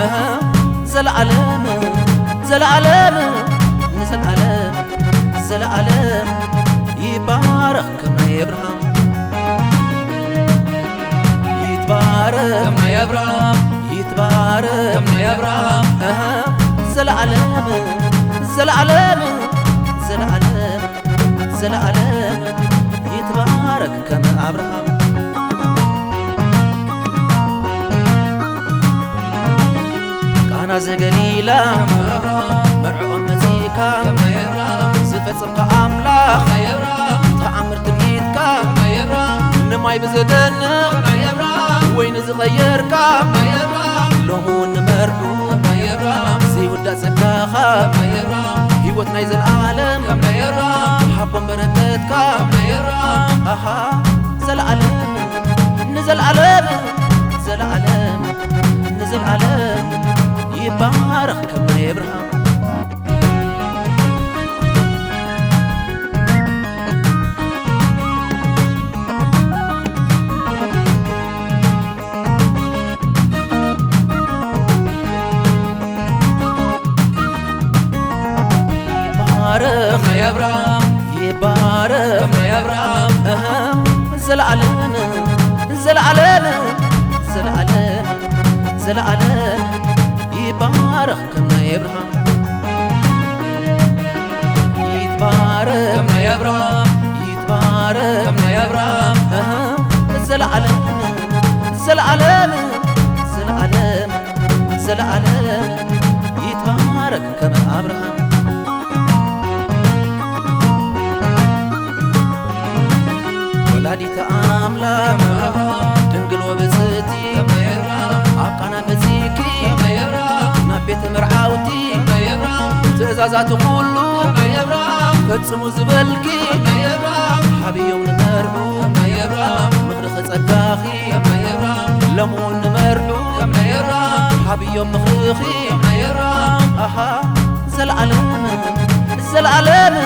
እህ፣ ዘለዓለም፣ ዘለዓለም፣ ንዘለዓለም፣ ዘለዓለም ይባረኽ ከም ናይ ኣብርሃም። ይትባረኽ ከም ናይ ኣብርሃም። ይትባረኽ ከም ናይ ኣብርሃም። እህ፣ ዘለዓለም፣ ዘለዓለም፣ ዘለዓለም፣ ዘለዓለም ይትባረኽ ከም ኣብርሃም። ቃና ዘገሊላ መርዕኦም መጺእካ ዝፈጸምካ ኣምላኽ ተኣምር ትምኒትካ ንማይ ብዘደንቕ ወይኒ ዝቐየርካ ሎሚ እውን ንመርዑ ዘይውዳእ ጸጋኻ ህይወት ናይ ዘለዓለም ሃቦም በረከትካ ኣሃ ዘለዓለም ንዘለዓለም ዘለዓለም ንዘለዓለም ይባረኽ ከም ናይ ኣብርሃም። ይባረኽ ናይ ኣብርሃም። ይባረኽ ናይ ኣብርሃም። እህ፣ ዘለዓለም፣ ዘለዓለም፣ ዘለዓለም፣ ዘለዓለም ይባረኽ ከም ናይ ኣብርሃም። ይትባረኽ ከም ናይ ኣብርሃም። ይትባረኽ ከም ናይ ኣብርሃም። እህ፣ ዘለዓለም፣ ዘለዓለም፣ ዘለዓለም፣ ዘለዓለም ይትባረኽ ከም ኣብርሃም። ወላዲተ ኣምላኽ ድንግል ወብጽእቲ ኣብ ቃና መጺእኪ ናብ ቤተ መርዓውቲ ትእዛዛቱ ኩሉ ፈጽሙ ዝበልኪ ሓብዮም ንመርዑ ምኽሪ ጸጋኺ ሎምውን ንመርዑ ሓብዮም ምኽርኺ ኣሃ ዘለዓለም ዘለዓለም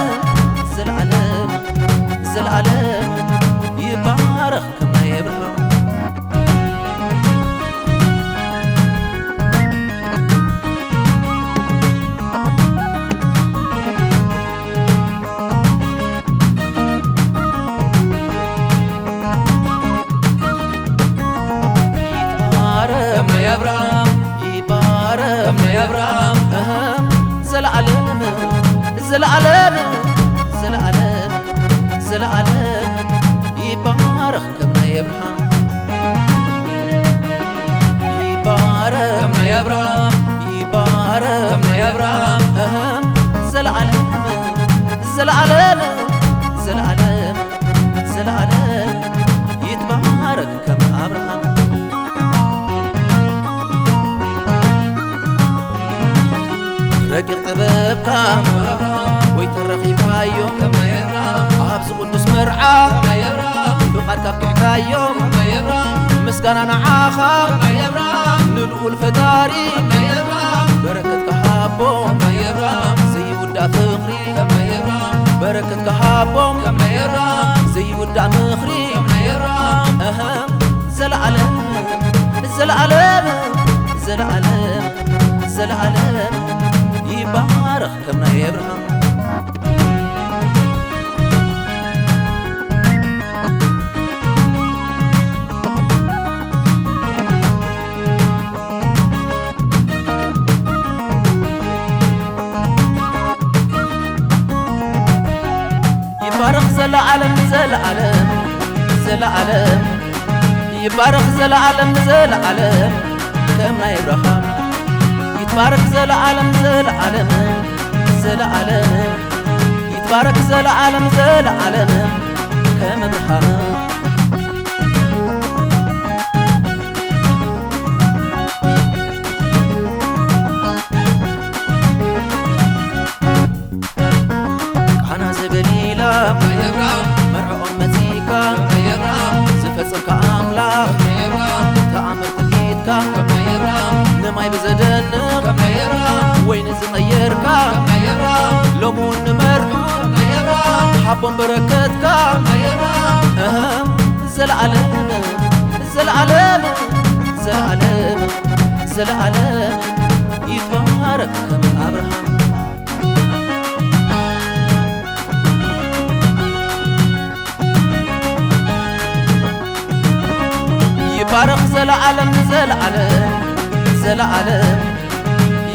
ዘለዓለም ዘለዓለም ይባረኽ ከም ናይ ኣብርሃም። ይባረኽ ናይ ኣብርሃም። ይባረኽ ናይ ኣብርሃም። እህ፣ ዘለዓለም፣ ዘለዓለም፣ ዘለዓለም፣ ዘለዓለም ይባረኽ ከም ናይ ኣብርሃም። ይባረኽ ከም ናይ ኣብርሃም። ይባረኽ ከም ናይ ኣብርሃም። እህ፣ ዘለዓለም፣ ዘለዓለም፣ ዘለዓለም፣ ዘለዓለም ይትባረክ ከም ኣብርሃም። ረቂቕ ጥበብካ ወይ ተረኺብካዮ ኣብዚ ቅዱስ መርዓ ፍቓድካ ኣብቂዕካዮ ምስጋና ንዓኻ ንልኡል ፈጣሪ በረከትካ ሃቦ ዘይውዳእ ፍቕሪ በረከትካ ሃቦም ዘይውዳእ ምኽሪ እህ፣ ዘለዓለም፣ ዘለዓለም፣ ዘለዓለም፣ ዘለዓለም ይባረኽ ከም ናይ ኣብርሃም። ይባረኽ ዘለዓለም ንዘለዓለም ዘለዓለም ይባረኽ ዘለዓለም ንዘለዓለም ከም ናይ ኣብርሃም ይትባረኽ ዘለዓለም ዘለዓለም ዘለዓለም ይትባረኽ ዘለዓለም ዘለዓለም ከም ኣብርሃም ቃና ዘገሊላ መርዕኦም መጺካ ዝፈጸምካ ኣምላኽ ተኣምር ትልኢትካ ንማይ ብዘደንቕ ወይኒ ዝቐየርካ ሎሙን ንመርዑ ሓቦም በረከትካ እህ፣ ዘለዓለም ዘለዓለም ዘለዓለም ዘለዓለም ይትባረክ ከም ኣብርሃም። ይባረኽ ዘለዓለም ንዘለዓለም፣ ዘለዓለም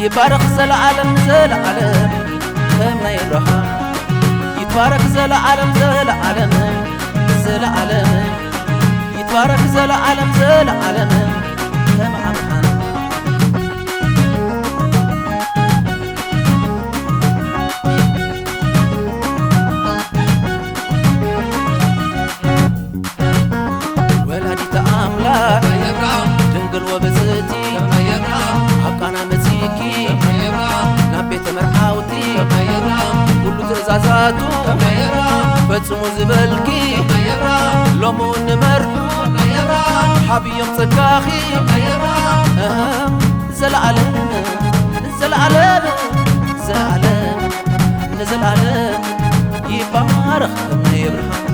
ይባረኽ ዘለዓለም ንዘለዓለም ከም ናይ ኣብርሃም። ይትባረኽ ዘለዓለም ዘለዓለም፣ ዘለዓለም ይትባረኽ ዘለዓለም ዘለዓለም ከም ኣብርሃም። ወላዲተ ኣምላኽ ድንግል ወብፅዕቲ፣ ኣብ ቃና መጺኪ ናብ ቤተ መርዓውቲ፣ ኩሉ ትእዛዛቱ ፈጽሙ ዝበልኪ፣ ሎሚ እውን ንመርሑ ሓብዮም ጸጋኺ። እህም፣ ዘለዓለም፣ ዘለዓለም፣ ዘለዓለም፣ ንዘለዓለም ይባረኽ እምነ የብርሃም።